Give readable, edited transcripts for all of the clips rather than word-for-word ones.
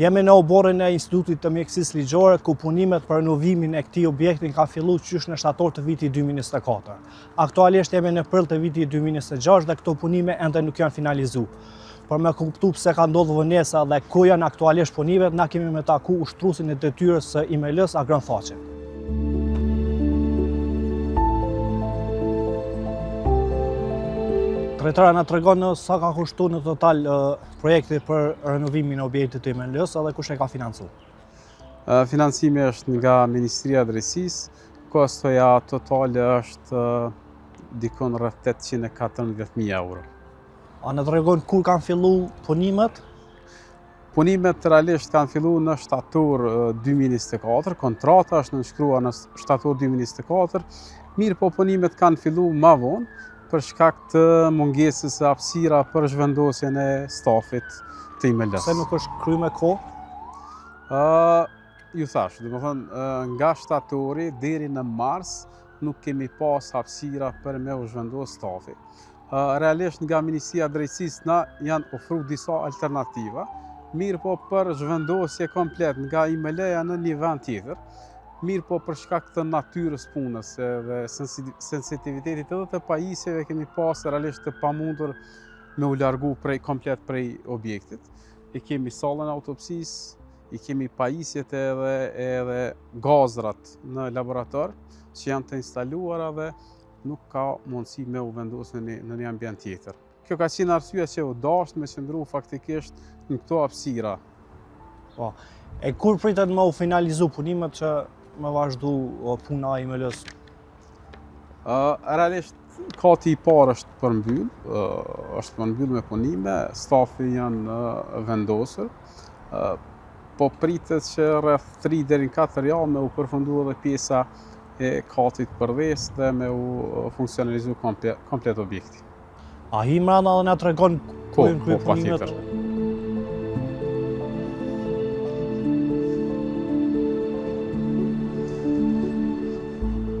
Jemi në oborrin e Institutit të Mjekësisë Ligjore, ku punimet për renovimin e këtij objekti kanë fillu qysh në shtator të vitit 2024. Aktualisht jemi në prill të vitit 2026 dhe këto punime ende nuk janë finalizu. Për me kuptu pse ka ndodhur vonesa dhe ku janë aktualisht punimet, na kemi me taku ushtruesin e detyrës së IML-së Agron Thaçin. Drejtor, a na tregon sa ka kushtu në total projekti për renovimin e objektit të IML-së dhe kush e ka financu? Financimi është nga Ministria e Drejtësisë, kostoja totale është dikun rreth 814.000 euro. A na tregon kur kanë fillu punimet? Punimet realisht kanë fillu në shtator 2024, kontrata është nënshkruar në shtator 2024, mirëpo punimet kanë fillu ma vonë, për shkak të mungesës së hapësira për zhvendosjen e stafit të IML-së. Pse nuk është kry me kohë? Uh, ju thash, domethënë, nga shtatori deri në mars nuk kemi pas hapësira për me u zhvendos stafi. Realisht nga Ministria e Drejtësisë na janë ofru disa alternativa, mirëpo për zhvendosje komplet nga IML-ja në një vend tjetër, mirëpo për shkak të natyrës punës dhe sensitivitetit edhe të pajisjeve kemi pas realisht të pamundur me u largu prej komplet prej objektit. E kemi sallën e autopsisë, i kemi pajisjet edhe edhe gazrat në laborator që janë të instaluara dhe nuk ka mundësi me u vendos në një, në një ambient tjetër. Kjo ka qenë arsyeja që u dasht me qëndru faktikisht në këto hapësira. Po. E kur pritet me u finalizu punimet që me vazhdu puna e IML-së? Uh, realisht kati i parë është përmbyll, uh, është përmbyll me punime, stafi janë uh, vendosur. Uh, po pritet që rreth 3 deri në 4 javë me u përfundu edhe pjesa e katit përdhes dhe me u funksionalizu komplet objekti. A hi mrena dhe na tregon ku po, janë kry po, punimet?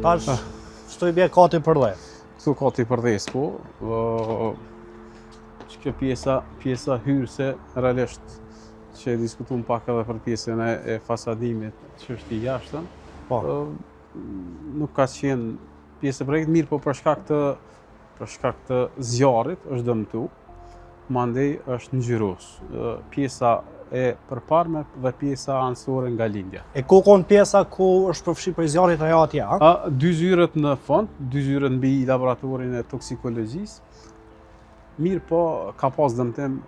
Tash, ah. Qëtu i bje kati përdhe? Këtu kati përdhes, po. Që kjo pjesa, pjesa hyrëse, realisht, që e diskutum pak edhe për pjesën e, e fasadimit që është i jashtëm, po. nuk ka qenë pjesë e projektit, mirëpo për shkak të për shkak të zjarrit është dëmtu, mandej është ngjyros. Pjesa e përparme dhe pjesa anësore nga lindja. E ku kon pjesa ku është përfshi prej zjarrit ajo atje, a? A, dy zyret në fund, dy zyret mbi laboratorin e toksikologjisë. Mirëpo ka pas dëmtim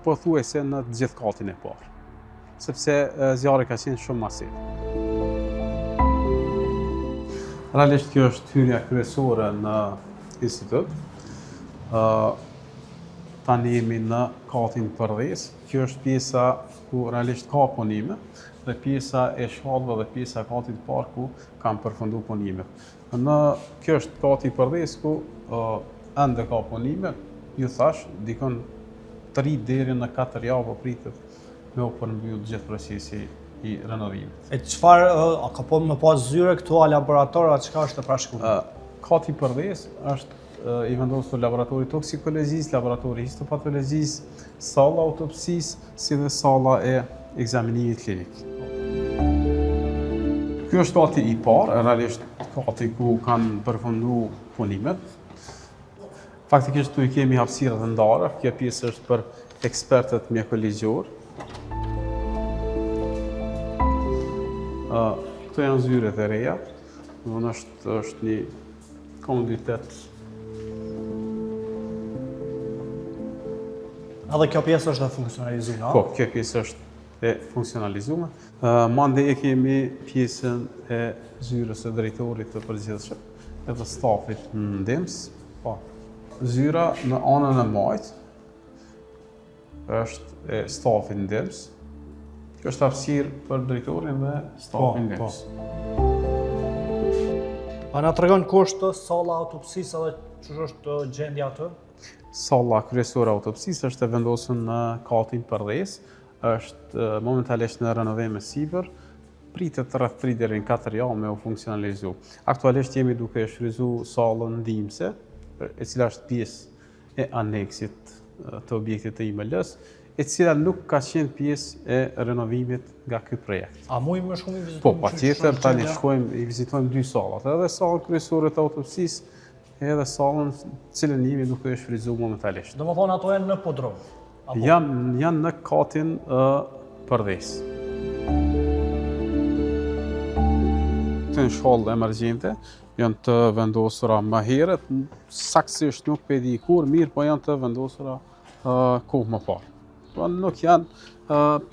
pothuajse në të gjithë katin e parë, sepse zjarri ka qenë shumë masiv. Realisht kjo është hyrja kryesore në institut. Tani jemi në katin përdhes. Kjo është pjesa ku realisht ka punime dhe pjesa e shkallëve dhe pjesa e katit të parë ku kanë përfundu punimet. Në kjo është kati përdhes ku ende ka punime, ju thash, dikun 3 deri në 4 javë po pritet me u përmbyll gjithë procesi i renovimit. E çfarë, a ka po me pas zyre këtu, a laborator, a çka është e parashikuar? Kati përdhes është i vendosur laboratori toksikologjisë, laboratori histopatologjisë, salla autopsisë, si dhe salla e ekzaminimit klinik. Ky është kati i parë, realisht kati ku kanë përfundu punimet. Faktikisht këtu i kemi hapësirat e ndara, kjo pjesë është për ekspertët mjekoligjor. Këto janë zyret e reja, dhe është, është një komoditet Edhe kjo pjesë është e funksionalizuar, Po, kjo pjesë është e funksionalizuar. Mandej e kemi pjesën e zyrës së drejtorit të përgjithshëm, edhe stafit ndihmës. Po. Zyra në anën e majtë është e stafit ndihmës. Kjo është hapësirë për drejtorin dhe stafin po, po. ndihmës. A na tregon ku është salla e autopsisë edhe qysh është gjendja aty? Salla kryesore e autopsisë është e vendosur në katin përdhes, është momentalisht në renovim e sipër, pritet rreth 3 deri në 4 javë me u funksionalizu. Aktualisht jemi duke shfrytzu sallën ndihmëse. e cila është pjesë e aneksit të objektit të IML-së, e cila nuk ka qenë pjesë e renovimit nga ky projekt. A mujmë me shku me vizitu? Po, patjetër, tani shkojmë, i vizitojmë dy sallat, edhe sallën kryesore të autopsisë, edhe sallën cilën jemi duke e shfrytëzu momentalisht. Domethonë, ato janë në podrum? Apo? Janë, janë në katin përdhes. Këto janë shkallë emergjente, janë të vendosura më herët, saktësisht nuk pe di kur, mirëpo janë të vendosura kohë më parë. Po nuk janë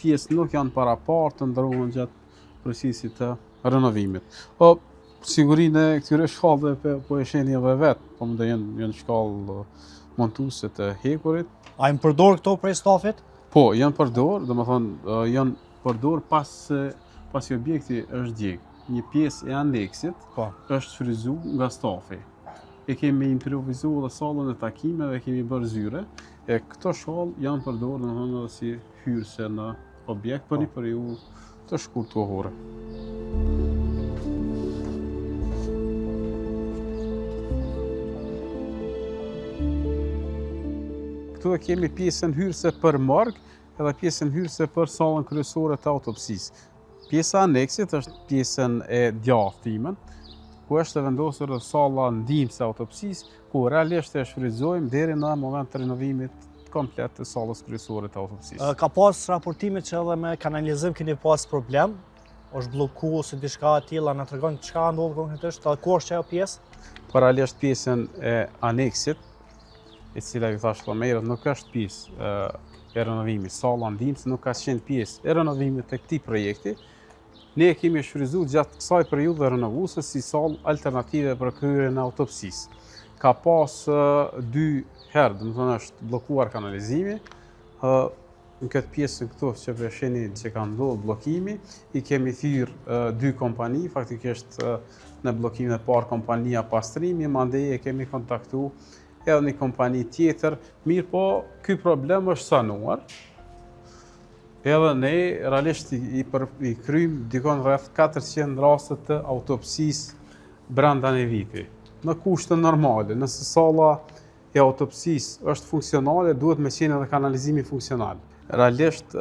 pjesë, nuk janë paraparë të ndërrohen gjatë procesit të renovimit. Po, sigurinë e këtyre shkallëve po, po e shihni edhe vetë, po mendoj janë, janë shkallë montuese të hekurit. A janë përdor këto prej stafit? Po, janë përdor, domethonë, janë përdor pas, pasi objekti është djeg. Një pjesë e aneksit po. është shfrytëzu nga stafi. E kemi improvizu edhe sallën e takimeve, e kemi bërë zyre, e këto shkallë janë përdorë, domethonë, edhe si hyrëse në objekt për një po. periudhë të shkurt kohore. Këtu e kemi pjesën hyrëse për morg edhe pjesën hyrëse për sallën kryesore të autopsisë. Pjesa e aneksit është pjesën e djathtë timen, ku është e vendosur edhe salla ndihmëse e autopsisë, ku realisht e shfrytëzojmë deri në moment të renovimit komplet të sallës kryesore të autopsisë. Ka pas raportime që edhe me kanalizim keni pas problem, është blloku ose diçka e tilla, na tregon çka ka ndodhur konkretisht, edhe ku është ajo pjesë? Po realisht pjesën e aneksit, e cila ju thashë më herët nuk është pjesë e renovimit, salla ndihmëse nuk ka qenë pjesë e renovimit të këtij projekti, ne e kemi shfrytëzu gjatë kësaj periudhe renovuese si sallë alternative për kryerjen e autopsisë. Ka pas dy herë, domethonë është bllokuar kanalizimi, Në këtë pjesën këtu që po e shihni që ka ndodhur bllokimi, i kemi thirrë dy kompani, faktikisht në bllokimin e parë kompania Pastrimi, mandej e kemi kontaktu edhe një kompani tjetër, mirëpo ky problem është sanuar, edhe ne realisht i, për, i kryjmë dikun rreth 400 raste të autopsisë brenda një viti. Në kushte normale, nëse salla e autopsisë është funksionale, duhet me qenë edhe kanalizimi funksional. Realisht,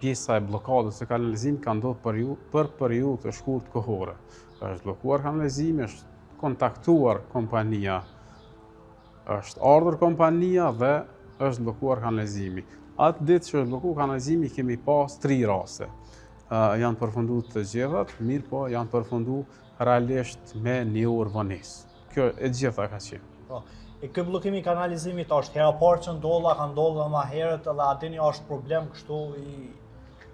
pjesa e bllokadës së kanalizimit ka ndodhur për ju, për periudhë të shkurt kohore. Është bllokuar kanalizimi, është kontaktuar kompania, është ardhur kompania dhe është bllokuar kanalizimi. Atë ditë që është bllokuar kanalizimi kemi pas tri raste. Uh, janë përfundu të gjithat, mirëpo janë përfundu realisht me një orë vonesë. Kjo e gjitha ka qenë. Po. E ky bllokim i kanalizimit është hera parë që ndodh, a ka ndodhur edhe më herët edhe a dini është problem kështu i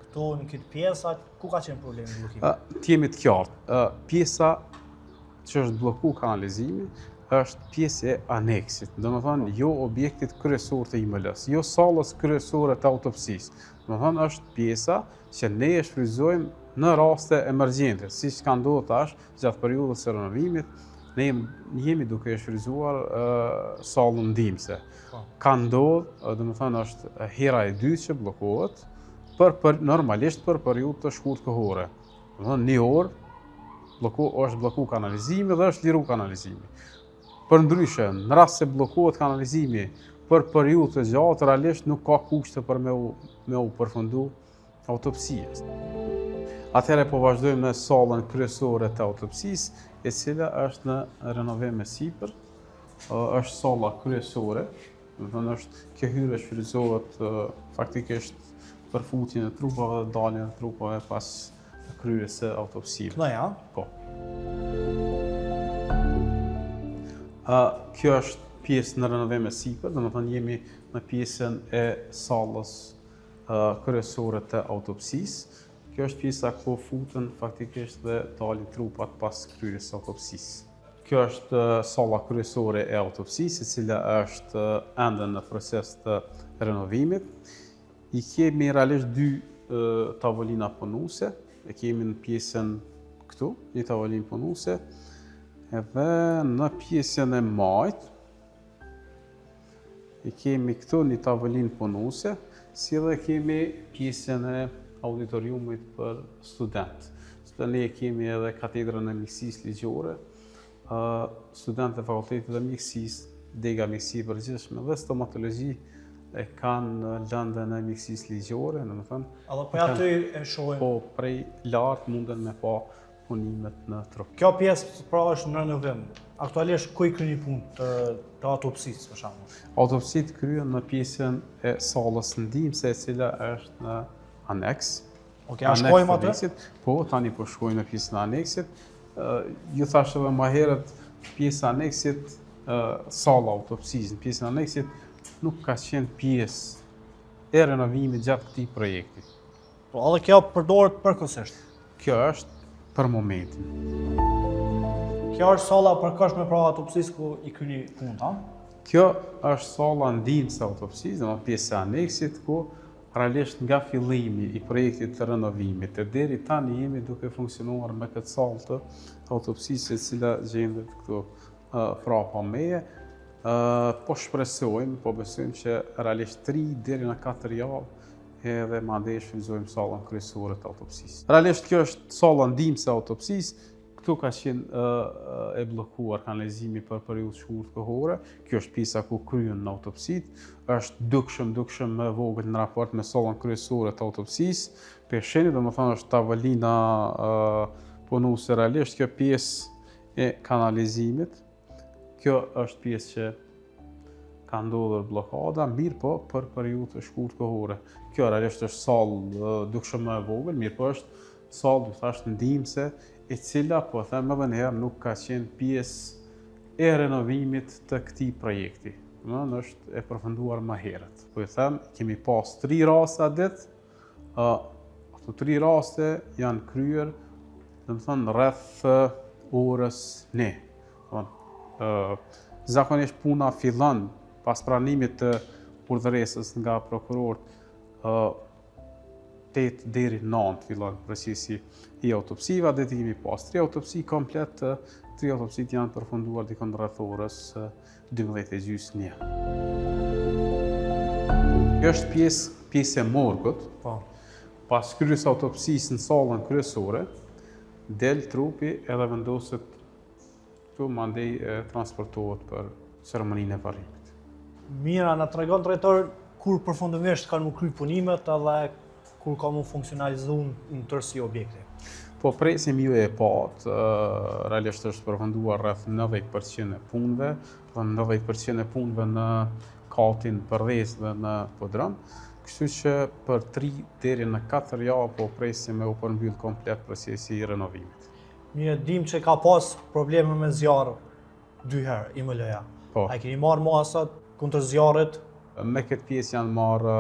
këtu në këtë pjesë, ku ka qenë problemi i bllokimit? Të jemi të qartë, ë pjesa që është blloku kanalizimi është pjesë e aneksit, domethonë jo objektit kryesor të IML-së, jo sallës kryesore të autopsisë. Domethonë është pjesa që ne e shfrytëzojmë në raste emergjente, siç ka ndodhur tash, Gjatë periudhës së renovimit, ne jemi duke e shfrytëzuar sallën ndihmëse. Po. Ka ndodhë, domethonë është hera e dytë që bllokohet, për, për, normalisht për periudhë të shkurt kohore. Domethonë një orë, blloku, është blloku kanalizimi dhe është liru kanalizimi. Përndryshe, në rast se bllokohet kanalizimi për periudhë të gjatë, realisht nuk ka kushte për me u, me u përfundu autopsia. Atëherë po vazhdojmë në sallën kryesore të autopsisë, e cila është në renovim e sipër, është salla kryesore, domethonë është kjo hyrje shfrytëzohet faktikisht për futjen e trupave dhe daljen e trupave pas kryerjes së autopsive. Këna ja? Po. Kjo është pjesë në renovim e sipër, domethonë jemi në pjesën e sallës kryesore të autopsisë. Kjo është pjesa ku futen faktikisht dhe dalin trupat pas kryerjes së autopsisë. Kjo është salla kryesore e autopsisë, e cila është ende në proces të renovimit. I kemi realisht dy tavolina punuese, e kemi në pjesën këtu, një tavolinë punuese, edhe në pjesën e majtë, I kemi këtu një tavolinë punuese, si dhe kemi pjesën e auditoriumit për student. Së ne kemi edhe katedrën e mjekësisë ligjore. Studentët e Fakultetit të Mjekësisë, dega mjekësi e përgjithshme dhe stomatologji e kanë lëndën e mjekësisë ligjore, domethënë. Edhe po aty e shohim. Po prej lart munden me pa punimet në trup. Kjo pjesë pra është në renovim. Aktualisht ku i kryeni punët të, të autopsisë për shembull? Autopsitë kryhen në pjesën e sallës ndihmëse e cila është në aneks. Ok, a shkojmë aty? Po, tani po shkojmë në pjesën e aneksit. Ju thashë edhe më herët, pjesa e aneksit, salla e autopsisë, në pjesën e aneksit, nuk ka qenë pjesë e renovimit gjatë këtij projekti. Po, edhe kjo përdoret përkohësisht? Kjo është për momentin. Kjo është salla e përkohshme pra autopsisë ku i kryni punët, a? Kjo është salla ndihmëse e autopsisë, domethënë pjesa e aneksit, ku Realisht nga fillimi i projektit të renovimit e deri tani jemi duke funksionuar me këtë sallë të autopsisë e cila gjendet këtu prapa meje. Po shpresojmë, po besojmë që realisht 3 deri në 4 javë edhe mandej shfrytëzojmë sallën kryesore të autopsisë. Realisht kjo është salla ndihmëse e autopsisë, Këtu ka qenë e bllokuar kanalizimi për periudhë shkurt kohore. Kjo është pjesa ku kryhen autopsitë. Është dukshëm, dukshëm më e vogël në raport me sallën kryesore të autopsisë. Pe shihni, domethënë është tavolina punuese realisht kjo pjesë e kanalizimit. Kjo është pjesë që ka ndodhur bllokada, mirëpo për periudhë të shkurt kohore. Kjo realisht është sallë dukshëm më e vogël, mirëpo është sallë, ju thashë, ndihmëse, e cila, po e them edhe një herë, nuk ka qenë pjesë e renovimit të këtij projekti. Domethënë është e përfunduar më herët. Po ju them, kemi pas tri raste atë ditë, ato tri raste janë kryer, domethënë, rreth orës një. Zakonisht puna fillon pas pranimit të urdhëresës nga prokurorët 8 deri 9 fillon procesi i autopsive, atë ditë kemi pas tri autopsi komplet, tri autopsitë janë përfunduar dikun rreth orës 12 e gjysë një. Kjo është pjesë, pjesë e morgut, po. pas kryerjes autopsisë në sallën kryesore, del trupi edhe vendoset Këtu mandej transportohet për ceremoninë e varrimit. Mirë, a na tregon drejtor kur përfundimisht kanë mu kry punimet edhe kur ka mu funksionalizu në tërësi objekti? Po presim ju e patë, realisht është përfunduar rreth 90% e punëve, dhe 90% e punëve në katin përdhes dhe në podrum, kështu që për 3 deri në 4 javë po presim me u përmbyll komplet procesi i renovimit. Mirë, dim që ka pas probleme me zjarr dy herë, IML-ja. Po. A i keni marrë masat kundër zjarrit? Me këtë pjesë janë marrë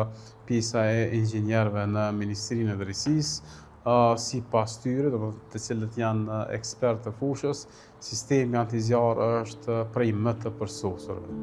pjesa e inxhinierëve në Ministrinë e Drejtësisë, sipas tyre, të cilët janë ekspertë të fushës, sistemi antizjarr është prej më të përsosurve.